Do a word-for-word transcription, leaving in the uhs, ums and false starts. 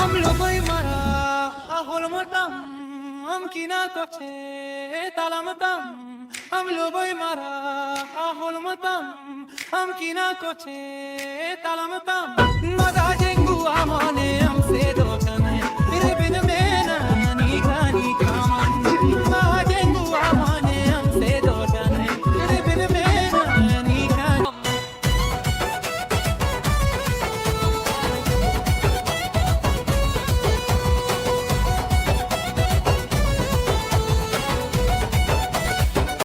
ᱟᱢ ᱞᱚᱵᱚᱭ ᱢᱟᱨᱟ ᱦᱚᱲᱢᱚ ᱛᱟᱢ, ᱟᱢ ᱠᱤᱱᱟ ᱠᱚᱪᱮ ᱛᱟᱞᱟᱢ ᱛᱟᱢ, ᱟᱢ ᱞᱚᱵᱚᱭ ᱢᱟᱨᱟ ᱦᱚᱲᱢᱚ ᱛᱟᱢ, ᱟᱢ ᱠᱤᱱᱟ ᱠᱚᱪᱮ ᱛᱟᱞᱟᱢ ᱛᱟᱢ, ᱢᱟᱫᱟ ᱡᱮᱝᱜᱩ ᱟᱢᱟᱱᱮ ᱟᱢ ᱥᱮᱫᱚ